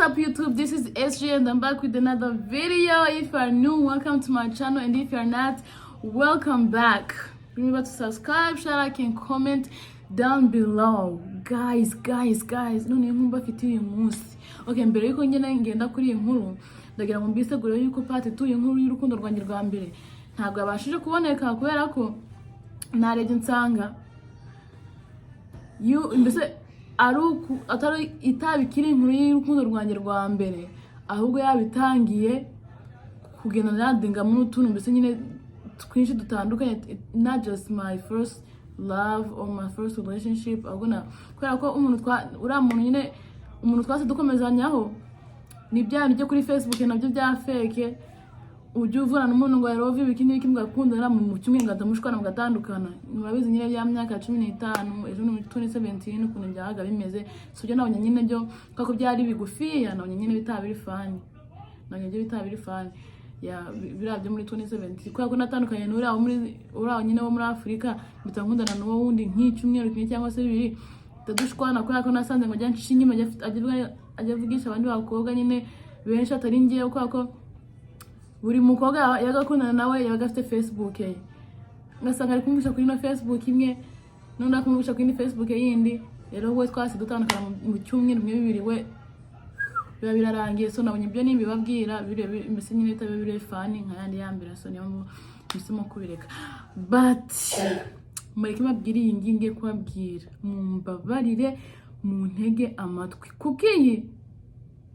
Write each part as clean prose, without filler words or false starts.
up, YouTube? This is SG and I'm back with another video. If you are new, welcome to my channel, and if you are not, welcome back. Remember to subscribe, share, like and comment down below. Guys, guys, guys, none inkuru mbafitiye uyu munsi. Okay, mbere yuko ngenda ngenda kuri iyi nkuru, ndagira ngo mbisegure yuko part 2 inkuru y'urukundo rwanjye rwa mbere ntabwo yabashije kuboneka, kubera ko narebye nsanga mbese ari uku atari itaba ikiri inkuru y'urukundo rwanjye rwa mbere, ahubwo yabitangiye kugenda nadingamo n'utuntu mbese nyine twinshi dutandukanye, not just my first love or my first relationship, ahubwo na kubera ko umuntu twa uriya muntu nyine, umuntu twase dukomezanyaho, ni bya bintu byo kuri Facebook nabyo bya fake. Ujya uvuna n'umuntu ngo I love you, ibiki n'ibiki, mugakundana, mu cyumweru mugahita mushwana, mugatandukana. Murabizi nyine bya myaka 15 ejo ni 2017 ukuntu byabaga bimeze. So byo nabonye nyine byo kubera ko byari bigufiya, nabonye nyine bitaba biri funny, nabonye byo bitaba biri funny ya biriya byo muri 2017, kubera ko natandukanye n'uriya wo muri uriya nyine wo muri Afurika, mpita nkundana n'uwo wundi nk'icyumweru kimwe cyangwa se bibiri, dushwana, kubera ko nasanze ngo ajya ansha inyuma, ajya avugisha abandi bakobwa nyine benshi atari njyewe, kubera ko buri mukobwa yabaga akundana nawe yabaga afite Facebook ye, ngasanga ari kumvugisha kuri ino Facebook imwe, n'undi ari kumvugisha kuri indi Facebook yindi. Rero we twahise dutandukana mu cyumweru kimwe, bibiri, we biba birarangiye. So nabonye ibyo nimbibabwira mbese nyine bitaba biri funny nka yandi ya mbere, so niyo mpamvu mpisemo kubireka. But mureke mbabwire iyi ngiyi ngiye kubabwira, mumbabarire muntege amatwi, kuko iyi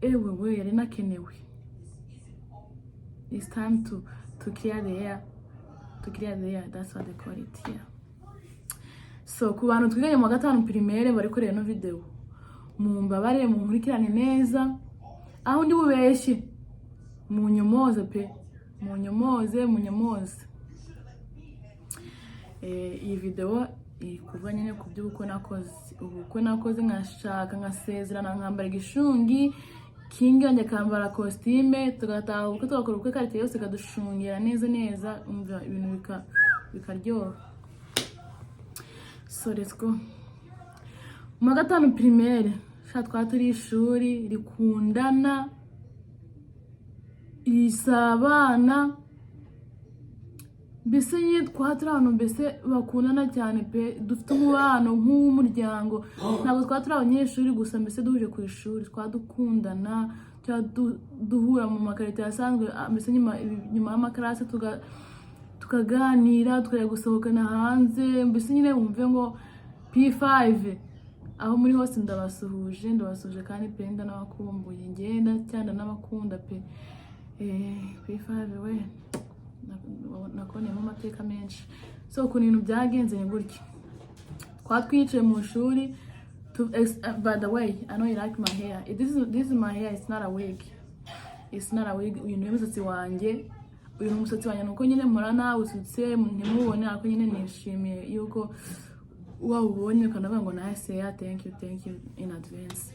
ewe we yari nakenewe. It's time to clear the air, to clear the air, that's what they call it here. So ku bantu twiganye mu wa gatanu primaire bari kureba ino video, mumbabarire munkurikirane neza. Aho ndi bubeshye munyomoze pe, munyomoze, munyomoze. Iyi video iri kuva nyine ku by'ubukwe nakoze, ubukwe nakoze nkashaka, nkasezerana, nkambara igishungi, kingi wanjye akambara kositime, tugataha ubukwe, tugakora ubukwe, quartier yose ikadushungira neza neza, umva ibintu bikaryoha. So let's go. Mu wa gatanu primaire sha, twari turi ishuri rikundana, risabana, mbese nyine twari turi abantu mbese bakundana cyane pe, dufite umubano nk'uw'umuryango. Ntabwo twari turi abanyeshuri gusa mbese duhuje ku ishuri, twari dukundana, twari duhura mu makarito asanzwe, mbese nyuma y'amakarasi tukaganira, tukajya gusohokana hanze, mbese nyine wumve ngo P5 aho muri hose ndabasuhuje, ndabasuhuje kandi pe ndanabakumbuye, ngenda cyane n'abakunda pe. P5 we nakuboneyemo amateka menshi. So ukuntu ibintu byagenze ni gutya: twaba twicaye mu ishuri by the way, I know you like my hair. This is my hair, it's not a wig, it's not a wig. Uyu ni umusatsi wanjye, uyu ni umusatsi wanjye, nuko nyine mpora nawusutse ntimubone, ariko nyine nishimiye yuko wawubonye ukanavuga ngo nice hair. Thank you, thank you in advance.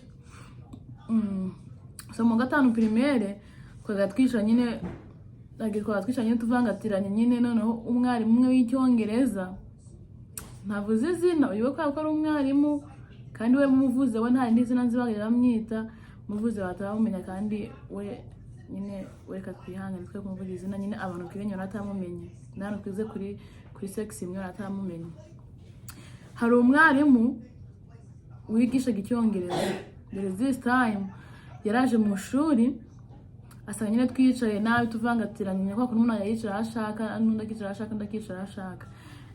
So mu gatanu primaire twaga twicara nyine, like twaba twicara nyine tuvangatiranye nyine. Noneho umwarimu umwe w'Icyongereza, ntavuze izina uyu we kubera ko ari umwarimu, kandi we muvuze we nta rindi zina nzi bagenda bamwita, muvuze bataba bamumenya, kandi we nyine reka twihangane twe kumuvuga izina nyine, abantu twiganye batamumenye, n'ahantu twize kuri section imwe batamumenye. Hari umwarimu wigishaga Icyongereza. There is this time yaraje mu ishuri, asanga nyine twicaye nabi, tuvangatiranye, kwa kuntu umuntu yicara aho ashaka, n'undi akicara aho ashaka, undi akicara aho ashaka.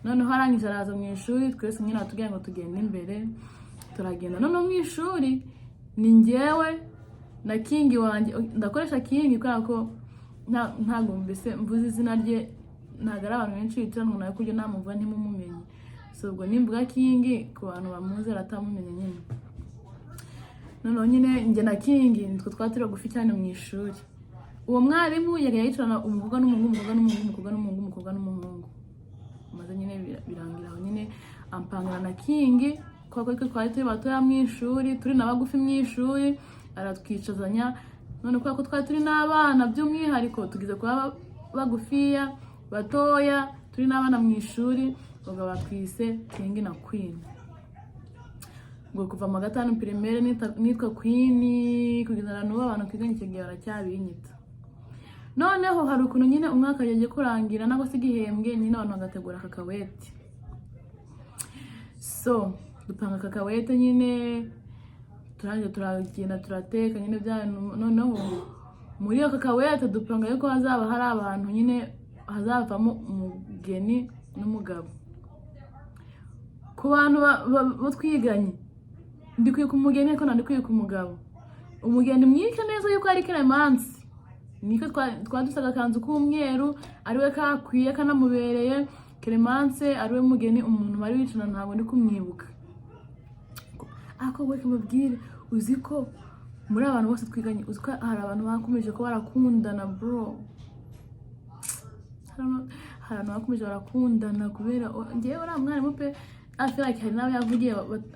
Noneho arangije araza mu ishuri, twese nyine atubwira ngo tugende imbere, turagenda. Noneho mu ishuri ni njyewe na kingi wanjye, ndakoresha kingi kubera ko ntabwo mbese mvuze izina rye, ntabwo ari abantu benshi bitiranwa nawe kuryo namuvuga ntimumumenye. So ubwo nimvuga kingi, ku bantu bamuzi aratamumenye nyine. Noneho nyine njye na kingi nitwe twari turi bagufi cyane mu ishuri. Uwo mwarimu yari yicarana umukobwa n'umuhungu, umukobwa n'umuhungu, umukobwa n'umuhungu, umukobwa n'umuhungu, maze nyine birangira aho nyine ampangana na kingi, kubera ko twari turi batoya mu ishuri, turi na bagufi mu ishuri, aratwicazanya. None kubera ko twari turi n'abana by'umwihariko, tugize kuba bagufiya, batoya, turi n'abana mu ishuri, ubwo batwise kingi na queen. Ngo kuva mu wa gatanu primaire nitwa Queen, kugeza na n'ubu abantu twiganye icyo gihe baracyabinyita. Noneho hari ukuntu nyine umwaka yagiye kurangira nangwa se igihembwe nyine, abantu bagategura kakawete. So dupanga kakawete nyine, turangije turagenda turateka nyine bya bintu. Noneho muri iyo kakawete dupanga yuko hazaba hari abantu nyine hazavamo umugeni n'umugabo. Ku bantu bo twiganye, ndikwiye ku mugeni ariko ndikwiye ku mugabo. Umugeni mwibuke neza yuko ari Clemence, niko twari dusa agakanzu k'umweru, ariwe kakwiye kanamubereye. Clemence ariwe mugeni. Umuntu bari wicarana ntabwo ndi kumwibuka, ariko we kamubwire, uzi ko muri abantu bose twiganye, uzi ko hari abantu bakomeje ko barakundana, bro? Hari abantu bakomeje barakundana kubera njyewe uriya mwarimu pe. I feel like hari n'abo yavugiye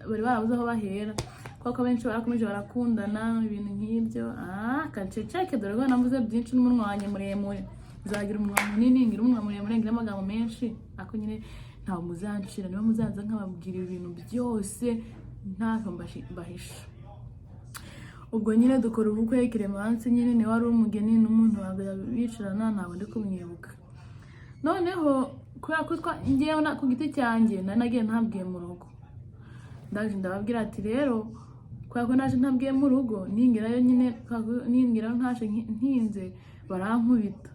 bari barabuze aho bahera, kuko benshi barakomeje barakundana, ibintu nk'ibyo. Ah, kaceceke, dore ko navuze byinshi n'umunwa wanjye muremure. Nzagira umunwa munini, ngira umunwa muremure, ngira amagambo menshi, ariko nyine ntabwo muzancira niba muzaza nkababwira ibintu byose ntacyo mbahisha. Ubwo nyine dukora ubukwe, Clemence nyine niwe wari umugeni, n'umuntu bicarana ntabwo ndi kumwibuka. Noneho kubera ko njyewe ku giti cyanjye nari nagiye ntabwiye mu rugo, ndaje ndababwira ati: "Rero kubera ko naje ntabwiye mu rugo, ningerayo nyine, ningerayo ntashe ntinze barankubita."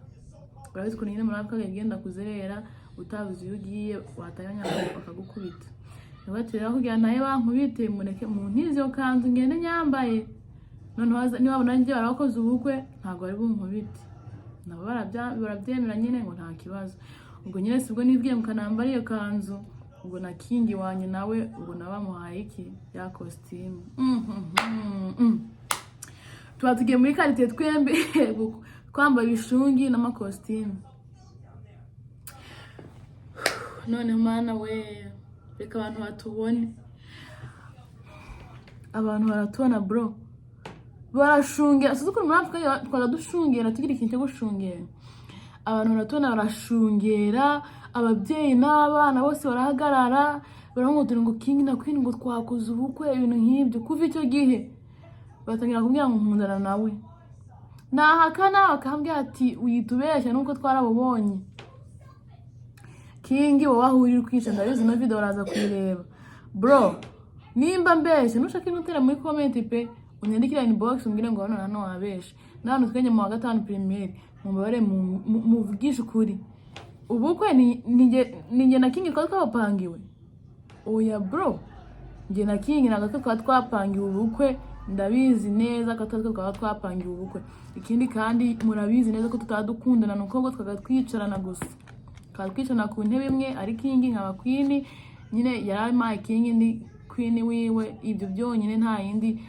Urabizi ukuntu nyine muri Afurika ugenda kuzerera utabuze iyo ugiye, watanya bakagukubita. Nibwo ati: "Rero kugira nawe bankubite, mureke muntize iyo kanzu ngende nyambaye. Noneho niba njye barakoze ubukwe, ntabwo bari bunkubite." Nabo barabyemera nyine ngo nta kibazo. Ubwo nyine sibwo nibwiye ngo kanambara iyo kanzu. Ubwo na king wanjye nawe ubwo nawe bamuhaye iki ya kositimu. Tuba tugiye muri quartier twembi twambaye ibishungi n'amakositimu. None Mana we, reka abantu batubone. Abantu baratubona, bro, barashungera. Sinzi ukuntu muri Afurika twajya dushungera, tugira ikintu cyo gushungera. Abantu baratubona, barashungera, ababyeyi n'abana bose barahagarara, baravuga ngo king na queen, ngo twakoze ubukwe, ibintu nk'ibyo. Kuva icyo gihe batangira kumbwira ngo nkundana nawe, nahakana bakambwira ati: "Uyitubeshya nuko twarabubonye." King, wowe aho uri kwica, ndabizi ino video baraza kuyireba. Bro, nimba mbeshya, nushaka inutera muri comment pe, unyandikira inbox umbwire ngo hano hano wabeshe. N'ahantu twenge mu wa gatanu primaire, mubabare muvugishe ukuri. Ubukwe ni njye na King twari twabapangiwe? Oya bro, njye na King ntabwo twe twaba twapangiwe ubukwe. Ndabizi neza ko atari twe twaba twapangiwe ubukwe. Ikindi kandi murabizi neza ko tutaba dukundana, ni uko twaba twicarana gusa, twaba twicarana ku ntebe imwe, ari King nkaba Queen nyine. Yari my king, ndi queen wiwe, ibyo byonyine. Nta yindi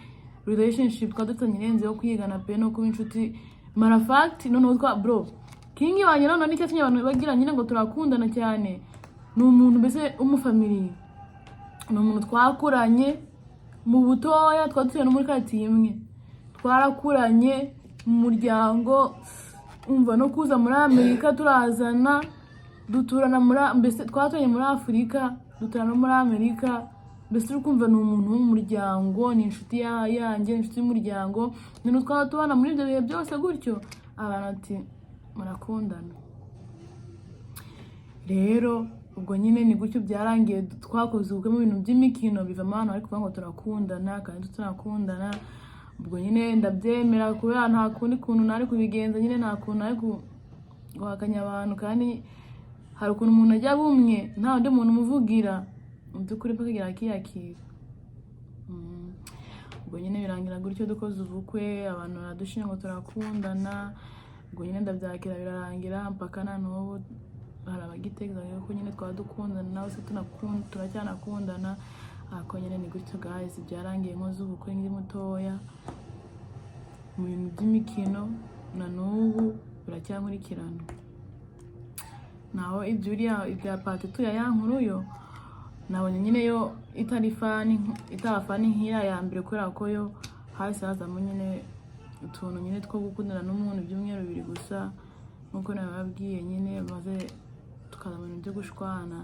relationship twaba dufitanye irenze yo kwigana pe no kuba inshuti. Matter of fact, noneho twa bro, King wanjye noneho nicyo cyatumye abantu bagira nyine ngo turakundana cyane. Ni umuntu mbese w'umufamiliye, ni umuntu twakuranye mu butoya, twari dutuye no muri quartier imwe, twarakuranye mu muryango. Umva, no kuza muri Amerika turazana duturana muri, mbese twaturanye muri Afurika, duturana no muri Amerika. Mbese uri kumva ni umuntu w'umuryango, ni inshuti yanjye, ni inshuti y'umuryango. Ni twaba tubana muri ibyo bihe byose gutyo, abantu ati: "Murakundana." Rero ubwo nyine ni gutyo byarangiye, twakoze ubukwe mu bintu by'imikino, bivamo abantu bari kuvuga ngo turakundana kandi turakundana. Ubwo nyine ndabyemera kubera nta kundi kuntu nari kubigenza nyine, nta kuntu nari guhakanya abantu. Kandi hari ukuntu umuntu ajya bumwe nta undi muntu umuvugira mu by'ukuri paka akagera akiyakira. Ubwo nyine birangira gutyo dukoze ubukwe, abantu baradushinja ngo turakundana. Ubwo nyine ndabyakira, birarangira. Mpaka na n'ubu hari abagitekereza ko nyine twaba dukundana, nawe se turacyanakundana. Ariko nyine ni gutyo guys byarangiye, nkoze ubukwe nkiri mutoya mu bintu by'imikino, na n'ubu biracyankurikirana. Naho ibyo uriya ibya part two ya nkuru yo nabonye nyine yo itari funny, itaba funny nk'iriya ya mbere, kubera ko yo hahise hazamo nyine utuntu nyine two gukundana n'umuntu ibyumweru 2 gusa, nk'uko nabibabwiye nyine, maze tukaza mu bintu byo gushwana.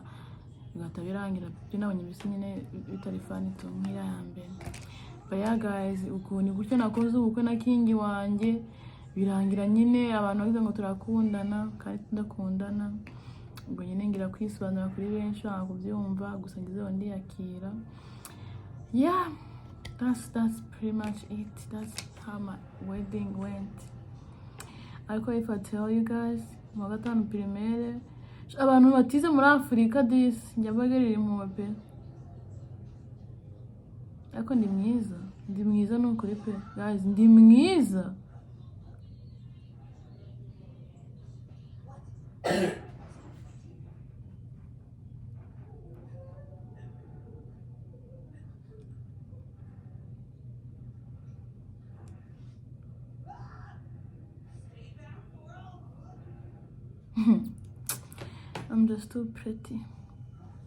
Bigahita birangira byo. Nabonye mbese nyine bitari funny tu nk'iriya ya mbere. But yeah guys, ukuntu gutyo nakoze ubukwe na king wanjye, birangira nyine abantu bagize ngo turakundana kandi tudakundana. Ubwo nyine ngira kwisobanura kuri benshi banga kubyumva, gusa ngezeho ndiyakira. Yeah, that's pretty much it. That's how my wedding went. Ariko if I tell you guys, mu wa gatanu primaire, abantu batize muri Afurika disi, njya mbagirira impuhwe pe. Ariko ndi mwiza, ndi mwiza, ni ukuri pe guys, ndi mwiza. I'm just too pretty.